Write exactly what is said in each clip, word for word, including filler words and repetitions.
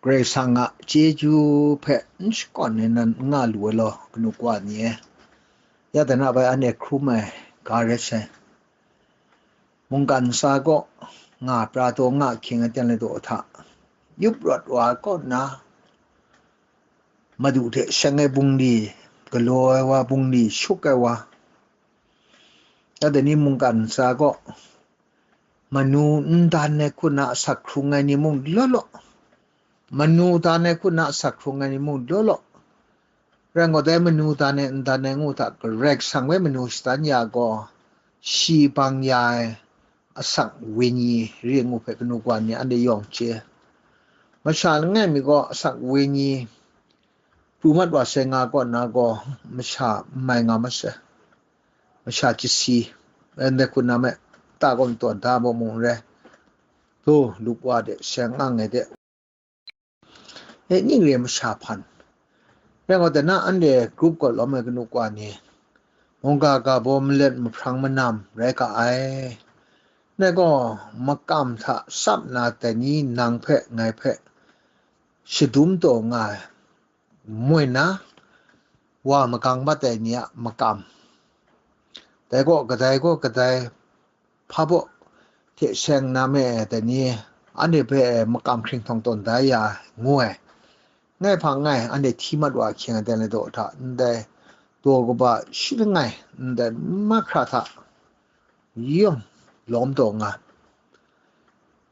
Karai Kasang a chyeju hpe n shakawn ai nan n nga lu ai law, kanu kawa ni e, ya dana bai anhte hkrum ai ga rai sai. Mungkan ntsa kaw nga pra taw nga hkying aten ladaw hta, yup rawt wa ai kaw nna, Madu hte seng ai bungli, galaw ai wa, bungli shuk ai wa, ya dai ni mungkan ntsa kaw, manu n dan ai hku na asak hkrung ai ni mung law law, manu dan ai hku na asak hkrung ai ni mung law law, rai gaw dai manu dan ai n dan ai ngu hta Karai Kasang hpe manu shadan ya gaw, shi bang ya ai asak wenyi re ngu hpe kanu kawa ni anhte yawng chye. Masha langai mi gaw asak wenyi pru mat wa sai nga kaw na gaw, masha n mai nga masai. Masha chyasi, ndai hku na me, ta gaw n tawn da bawng mung n rai, do lup wa de seng ang ai de, e ning re masha hpan. Rai gaw, dana anhte grup kaw lawm ai kanu kawa ni, mungga ga baw malet mahprang manam rai ga ai. Ndai gaw, makam hta sap na dai ni nang hpe, ngai hpe, shadum taw nga ai, moi na, wa magang mat ai ni a makam. Dai gaw, kadai gaw, kadai hpa baw hte seng na me ai dai ni, anhte hpe makam hkring htawng tawn da ya ai, ngu ai. Ngai hpa ngai, anhte hti mat wa ahkying aten ladaw hta, ndai daw kaba shi langai, ndai mahkra hta yawng lawm taw nga.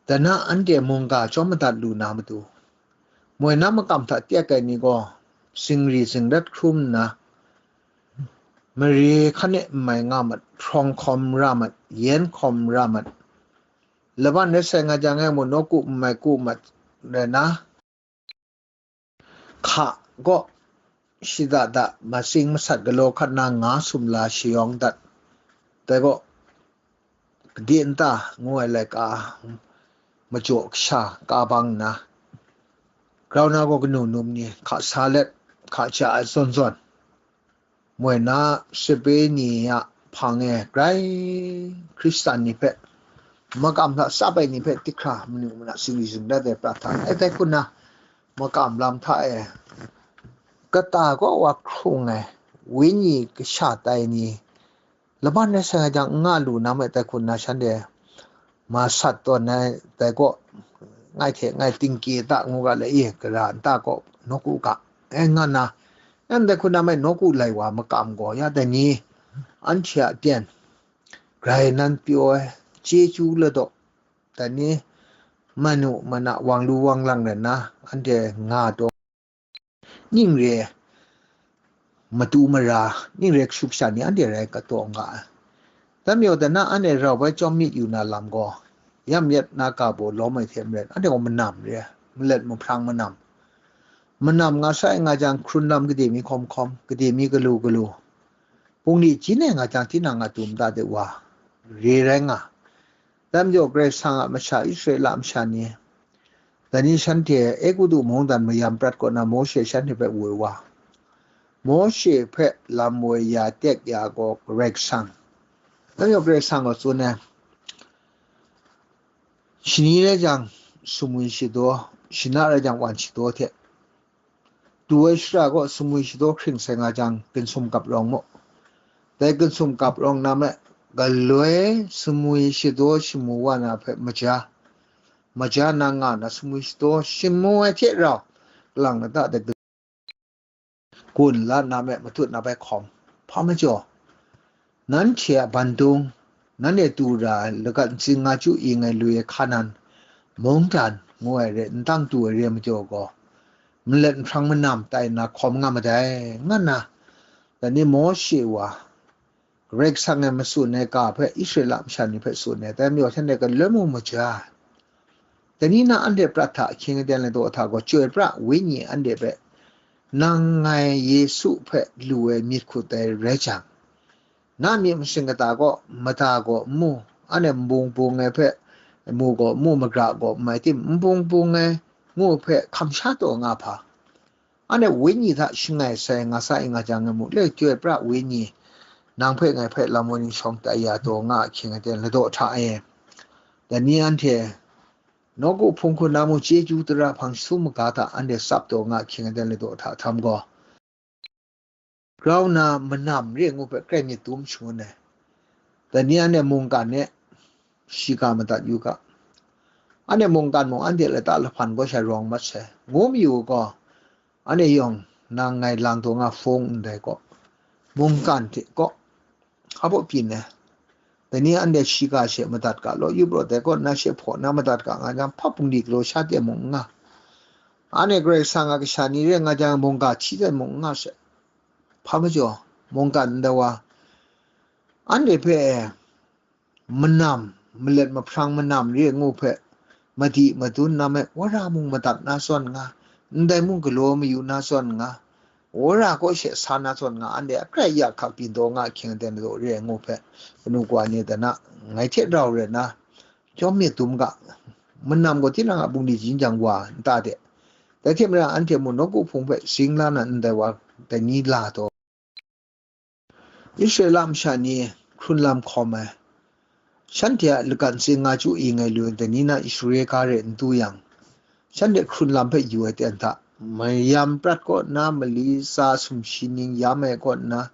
Dana anhte mungga chyawm madat lu na matu, moi na makam hta tek ai ni gaw, zingri zingrat hkrum nna, mare hkan e n mai nga mat, hprawng hkawm ra mat, yen hkawm ra mat, laban rai sai nga jang e mu, nawku n mai ku mat rai na, hka gaw shada da, matsing masat galaw hkat na nga sumla shayawng dat, dai gaw kade nta ngu ai laika majaw kasha ka bang nna, grau na gaw kanu num ni hka sa let, hka ja ai zawn zawn, moi na sape ni a hpang e grai Hkristan ni hpe, makam hta sap ai ni hpe, tik hkra manu mana singli zingrat ai prat hta, e dai hku na, makam lam hta e kata kaw wa hkrung ai wenyi kasha tai ni, laban rai sai nga jang n nga lu na me tai hku nna shanhte masat tawn ai dai kaw, ngai hte ngai tingkye ta ngu ga le, i, gara nta kaw nawku ga, e nga nna, yan dai hku na me nawku lai wa makam gaw ya dai ni, anhte a byen grai nan pyaw ai, chyeju ladaw, dai ni, manu mana wang lu wang lang rai nna, anhte nga taw, ning re matu mara, ning re kashu kasha ni anhte rai kataw nga ai. Dai majaw, dana anhte rau bai chyawm myit yu na lam gaw, yam yet na ga baw lawm ai hte maren, anhte gaw manam re ai, malet mahprang manam. Manam nga sai nga jang, hkrun lam gade mi hkawm hkawm, gade mi galu galu, bungli jin ai nga jang, tinang a du mada de wa, re rai nga. Dai majaw, Karai Kasang a masha, Israela masha ni, dai ni shanhte Egutu mungdan mayam prat kaw na Mawshe shanhte hpe woi wa, Mawshe hpe lam woi ya tek ya gaw Karai Kasang, dai majaw, Karai Kasang gaw tsun ai, shani rai jang, sumwi shadaw, shana rai jang, wan shadaw hte du ai shara gaw, sumwi shadaw hkring sai nga jang, ginsum gap rawng mu. Dai ginsum gap rawng na me, galoi sumwi shadaw shamu wa na hpe maja, maja na nga na sumwi shadaw shamu ai hte rau, kalang lata de gun la na me, matut na bai hkawm. Hpa majaw, nanhte a bandung, nanhte du ra ai lagat nsin nga chyu ing ai lu ai Hkanan mungdan ngu ai re, n dang du ai re ai majaw gaw, malet nhprang manam tai nna hkawm nga madai, nga nna, dai ni Mawshe wa, Karai Kasang e matsun ai ga hpe Israela masha ni hpe tsun ai, dai majaw shanhte galoi mung maja ai. Dai ni na anhte prat hta ahkying aten ladaw hta gaw, Chyoi pra Wenyi anhte hpe, nang ngai Yesu hpe lu ai myit hkut dai rai jang, na myit masin kata gaw mada gaw n mu, anhte nbung bung ai hpe mu gaw n mu, magra gaw n mai tim, nbung bung ai ngu hpe hkam sha taw nga hpa, anhte Wenyi hta shangai sai nga sa i nga jang ngai mu, le Chyoi pra Wenyi, nang hpe ngai hpe lam woi ning shawng tai ya taw nga ahkying aten ladaw hta e, dai ni anhte Nawku hpung hku na mung chyeju tara hpang sum maga hta anhte tsap taw nga ahkying aten ladaw hta htam gaw, grau na manam re ngu hpe krai myit dum shangun ai. Dai ni anhte mungkan e shiga madat yu ga. Anhte mungkan mung anhte lata lahpan kaw sha rawng mat sai. Ngu mayu gaw, anhte yawng nang ngai lang taw nga hpung ndai gaw, mungkan hte kaw, hpa baw byin ai. Dai ni anhte shiga she madat ga law, yup law, dai kaw na she hpaw na madat ga nga jang, hpa bungli galaw sha ten mung n nga. Anhte Karai Kasang a kasha ni re nga jang, mungga hti ten mung n nga she. Hpa majaw, mungkan ndai wa, anhte hpe manam, malet mahprang manam re ngu hpe, madi madun na me, wora mung madat na zawn nga, ndai mung galaw mayu na zawn nga, wora kaw she sa na zawn nga, anhte a krai ya hkak byin taw nga ahkying aten ladaw re ai ngu hpe, kanu kawa ni dana, ngai hte rau rai nna, chyawm myit dum ga, manam gaw tinang a bungli jin jang wa nta de. Dai hte maren anhte mung nawku hpung hpe zing la na ndai wa, dai ni la taw. Israela masha ni hkrun lam hkawm ai, shanhte a lagan tsin nga chyu i ngai lu ai dai ni na Israela ga re n du yang, shanhte hkrun lam hpe yu ai ten hta, mayam prat kaw nna, mali tsa sumshi ning yam ai kaw nna,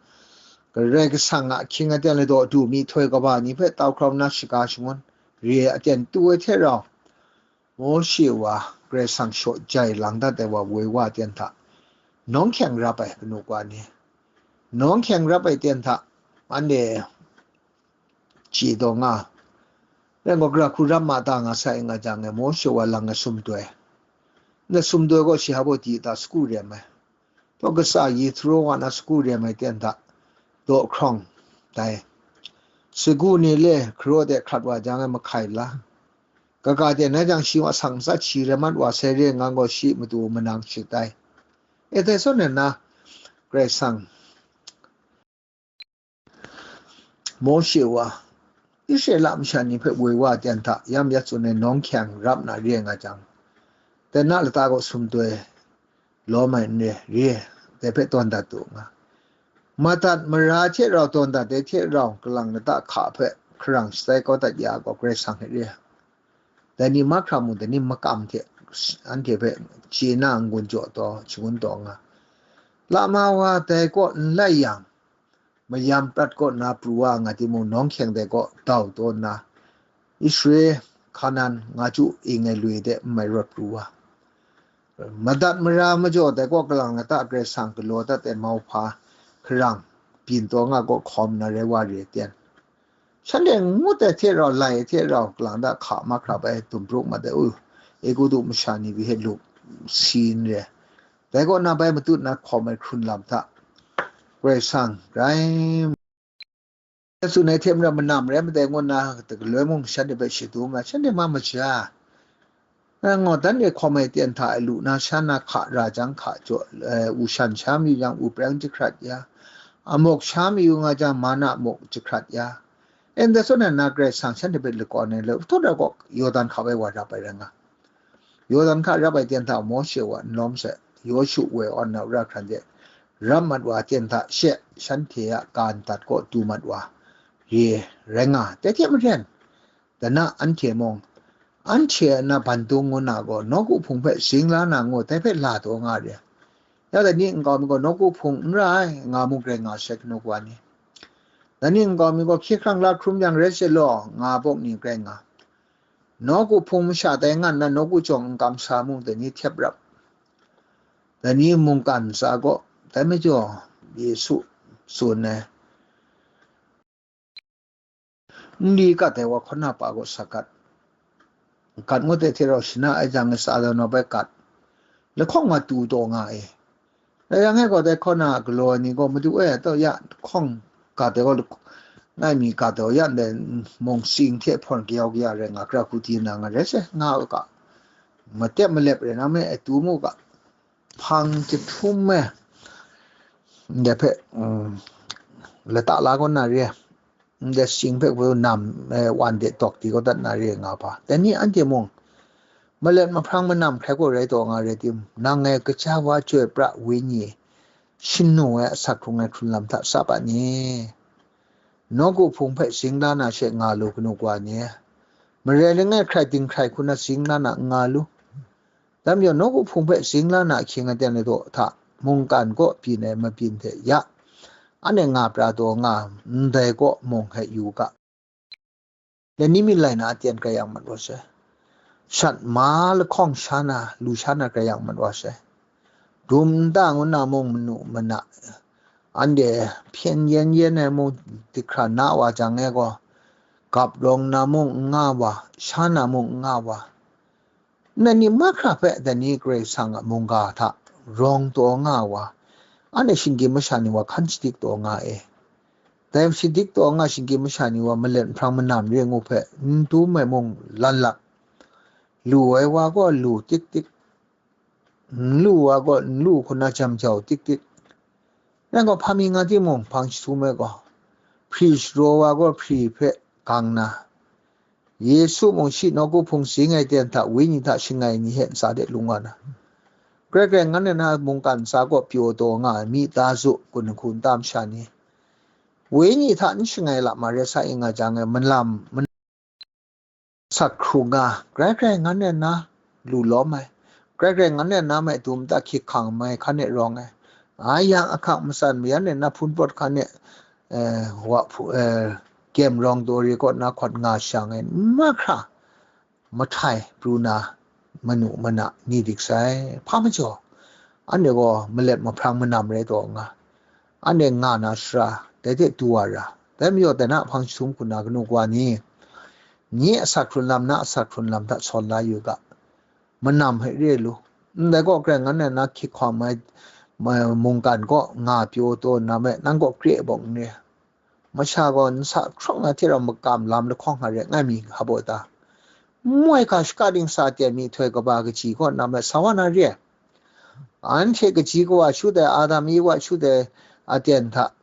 Karai Kasang a ahkying aten ladaw du myihtoi kaba ni hpe tau hkrau nna shaga shangun re ai aten tu ai hte rau, Mawshe wa Karai Kasang shaw jai lang dat ai wa woi wa ten hta, nawng hkyeng rap ai kanu kawa ni, nawng hkyeng rap ai ten hta, anhte chye taw nga, rai gaw, gara hku rap ma ta nga sai nga jang e, Mawshe wa lang ai sumdoi, nna sumdoi gaw shi hpa baw di ta sagu rem ai, taw kasa Yethro wa na sagu rem ai ten hta, daw hkrawng dai, sagu ni le hkaraw de hkrat wa jang e mahkai la, kaga de na jang shi wa sang tsat shi rai mat wa sai re ngang gaw shi matu manang shit ai. E dai zawn na, Karai Kasang Mawshe wa, Israela masha ni hpe woi wa ten hta yam ya tsun ai nawng hkyeng rap na re ai nga jang, dai na lata gaw sumdoi lawm ai n re, re ai, dai hpe tawn dat tu nga. Madat mara hte rau tawn dat ai hte rau, kalang lata hka hpe hkarang shatai kau dat ya gaw, Karai Kasang hte re ai. Dai ni mahkra mung, dai ni makam hte anhte hpe chye na n-gun jaw taw, shangun taw nga. Lama wa dai kaw n lai yang, mayam prat kaw nna pru wa nga timung, nawng hkyeng dai kaw dau taw nna, Israel, Hkanan, nga chyu i ngai lu ai de n mai rawt pru wa. Madat mara majaw dai kaw kalang lata Karai Kasang galaw dat ai mauhpa hkarang byin taw nga gaw hkawm na rai wa re ai ten. Shanhte ngut ai hte rau, lai ai hte rau, kalang da hka mahkra bai dum pru mat ai, u, Egutu masha ni pyi hte lup si n re. Dai kaw na bai matut na hkawm ai hkrun lam hta, Karai Kasang rai tsun ai hte maren manam rai madai ngu nna, galoi mung shanhte hpe shadum ai, shanhte ma maja. Nang gaw dan e hkawm ai ten hta e lu na sha na hka ra jang hka jaw, eh, u shan sha mayu jang u preng jahkrat ya, a mawk sha mayu nga jang mana mawk jahkrat ya. Ndai zawn na, na Karai Kasang shanhte hpe lakawn ai le, htaw da gaw Yawdan hka bai wa rap ai rai nga. Yawdan hka rap ai ten hta Mawshe wa n lawm she, Yawshu woi awn na wora hkran de rap mat wa ten hta she, shanhte a ga ndat kaw du mat wa re rai nga. Dai hte maren, dana anhte mung, anhte a na ban dung ngu na gaw, nawku hpung hpe zing la na ngu, dai hpe la taw nga re. Ya dai ni nkau mi gaw, nawku hpung n ra ai, nga mung rai nga sai, kanu kawa ni. Dai ni nkau mi gaw, hkye hkrang la hkrum yang rai se law, nga bawk ni rai nga. Nawku hpung masha tai ngan na nawku jawng n kam sa mung, dai ni htep rap. Dai ni mungkan ntsa gaw, dai majaw Yesu tsun ai. Nli kat ai wa hkaw na pa gaw sa kat. Kat ngut ai hte rau shana ai jang, sa dan wa bai kat. Lahkawng wa tu taw nga e. Rai yang e gaw, dai hkaw na galaw ai ni gaw, Madu e, taw ya, hkawng gat ai gaw, ngai mi gat ai gaw, ya ndai mung sing hte hpawn kayau kaya rai nga, gara hku di na nga rai se, nga u ga, matep malep rai na me, e tu mu ga, hpang jahtum e, ndai hpe, mm, lata la kaw na re ai. Ndai sing hpe hpaw nam, eh, wan de tawk di kau dat na re nga hpa. Dai ni anhte mung, malet mahprang manam hkrai gaw rai taw nga rai tim, nang ngai kaja wa chyoi pra wenyi shanu ai asak hkrung ai hkrun lam hta tsap a ni? Nawku hpung hpe zing la na she nga lu, kanu kawa ni. Marai langai hkrai dinghkrai hku na singlan a n nga lu. Dai majaw, nawku hpung hpe singlan a ahkying aten ai daw hta, mungkan kaw byin ai mabyin hte ya, anhte nga pra taw nga, ndai kaw mung hpe yu u ga. Dai ni myit lai na aten grai yang mat wa sai. Shat ma lahkawng sha na, lu sha na grai yang mat wa sai. Dum nta ngu na mung manu mana, anhte hpyen yen yen ai mung dihkra na wa jang e gaw, gap rawng na mung n nga wa, sha na mung n nga wa, ndai ni mahkra hpe dai ni Karai Kasang a mungga hta rawng taw nga wa, anhte shinggyim masha ni wa hkan shadik taw nga e. Dai shadik taw nga shinggyim masha ni wa malet nhprang manam re ngu hpe n dum ai mung lan lak, lu ai wa gaw lu tik tik, n lu wa gaw n lu hku na jam jau tik tik. Rai gaw, hpa mi nga timung, hpang jahtum ai gaw, hpri sharaw wa gaw hpri hpe gang na, Yesu mung shi nawku hpung sing ai ten hta, wenyi hta shangai ni hte ntsa de lung wa na, grai grai ngan ai na mungkan ntsa kaw pyaw taw nga ai, mi ta su, kun hku nta masha ni, wenyi hta n shangai la ma re sa i nga jang ai, malam, man-, sak hkrung nga, grai grai ngan ai na lu lawm ai, grai grai ngan ai na mai dum ta hkyik hkang mai hkan e rawng ai, a yang ahkang matsan mayan ai na hpun pawt hkan e, eh, wa hpu-, eh, gem rawng daw re kaw na hkawt nga shang ai, mahkra mahtai pru na manu mana ni dik sai. Hpa majaw, anhte gaw malet mahprang manam rai taw nga, anhte nga na shara, dai hte du wa ra. Dai majaw, dai na hpang jahtum hku na kanu kawa ni, nye a sak hkrun lam, na a sak hkrun lam hta sawn la yu ga, manam hpe re lu. Ndai kaw grai ngan ai na hkyik hkawm ai, ma-, mungkan kaw nga pyaw taw nna me, nang kaw kre bawng n re. Masha gaw nsa hkrawng na hte rau makam lam lahkawng nga re, ngai mi hap u ta? Moi hka shaka dingsa aten myihtoi kaba kaji kaw na me sa wa na re. Anhte kaji kawa shut ai, Adam Ewa shut ai aten hta,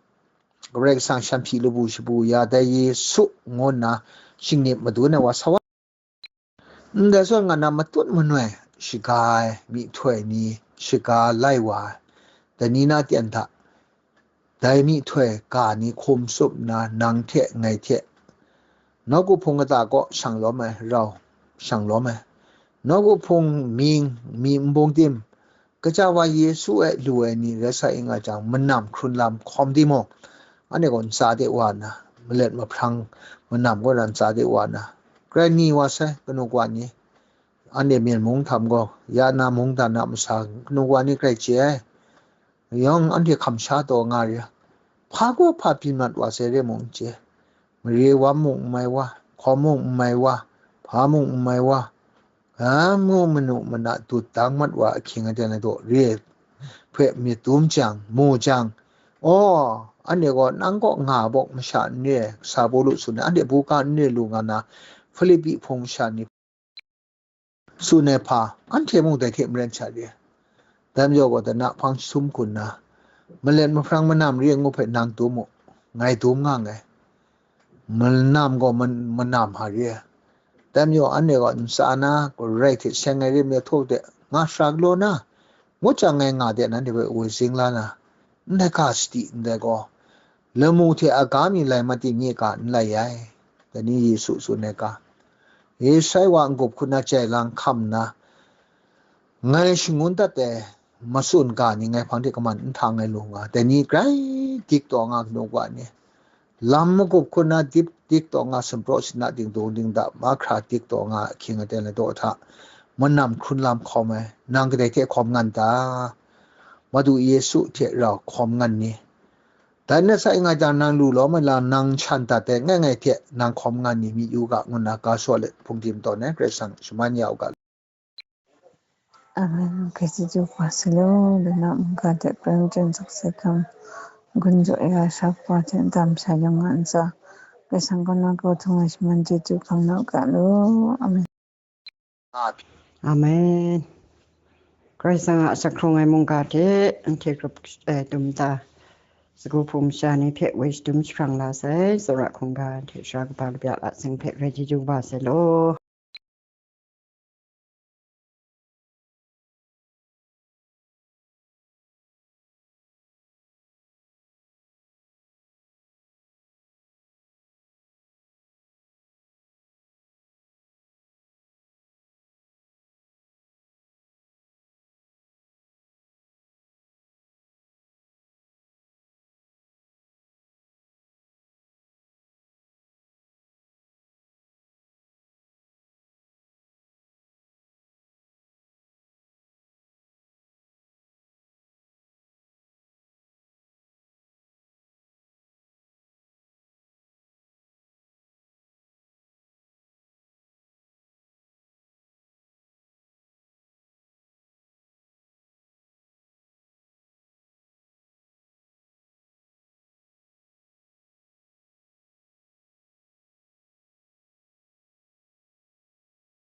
Karai Kasang shan hpyi labu shabu ya dai Yesu ngu nna shingnip madun ai wa sa wa. Ndai zawn nga na matut manoi shaga ai myihtoi ni shaga lai wa ai, dai ni na ten hta, dai myihtoi ga ni hkum tsup nna nang hte ngai hte, nawku hpung kata kaw shang lawm ai rau, shang lawm ai, nawku hpung mying, myi nbung tim, kaja wa Yesu e lu ai ni rai sa i nga jang, manam hkrun lam hkawm timung, anhte gaw ntsa de wa nna, malet mahprang manam kaw na ntsa de wa nna, grai ni wa sai, kanu kawa ni, anhte Myen mung htam gaw, ya na mungdan a masa, kanu kawa ni grai chye ai. Yawng anhte hkam sha taw nga re, hpa gaw hpa byin mat wa sai re mung n chye, mare wam mung n mai wa, hkawm mung n mai wa, hpa mung n mai wa, ga mu manu mana dut dang mat wa ahkying aten ai daw re ai hpe myit dum jang, mu jang, aw, anhte gaw nang kaw nga bawk masha n re ai, kasa Pawlu tsun ai, anhte buga n re lu nga na, Hpilipi hpung masha ni tsun ai hpa, anhte mung dai hte maren sha re ai. Dai majaw gaw, dai na hpang jahtum hku nna, malet mahprang manam re ai ngu hpe nang dum u, ngai dum nga nngai. Manam gaw man-, manam hka re ai. Dai majaw, anhte gaw ntsa na, Karai hte seng ai re ai htaw de, nga shara galaw na, ngut jang ngai nga de, nanhte hpe woi zing la na, ndai ga sadi ndai gaw, lamu hte aga mi lai mat ting, nye ga n lai ai. Dai ni Yesu tsun ai ga, Yesai wa n-gup hku na jai lang hkam nna, ngai shangun dat ai matsun ga ni ngai hpang de kaman n htang ai lu nga, dai ni grai dik taw nga kanu kawa ni, lam magup hku na dip dik taw nga, sumpraw sina dingdung dingda mahkra dik taw nga ahkying aten ai daw hta, manam hkrun lam hkawm ai, nang kadai hte hkawm ngan ta? Madu Yesu hte rau hkawm ngan ni? Dai na sa i nga jang, nang lu lawm ai lam nang shan dat ai, ngai ngai hte nang hkawm ngan ni, myit yu ga, ngu nna ga shaw let hpungdim tawn ai Karai Kasang shaman ya u ga. Amen. Hkristu Jesu Hpa sa law, dai na mungga hte pren chyen sakse hkam, gun jaw ya sha hpa hte ndam shai yawng a ntsa, Karai Kasang kaw na kau htung ai shaman chyeju hkam nau ga law. Amen. Amen. Karai Kasang a asak hkrung ai mungga hte anhte grup, eh, dum ta, sagu hpung masha ni hpe woi shadum jahprang la sai, tsawra hkungga hte sara kaba labya lasing hpe rai chyeju kaba sai law.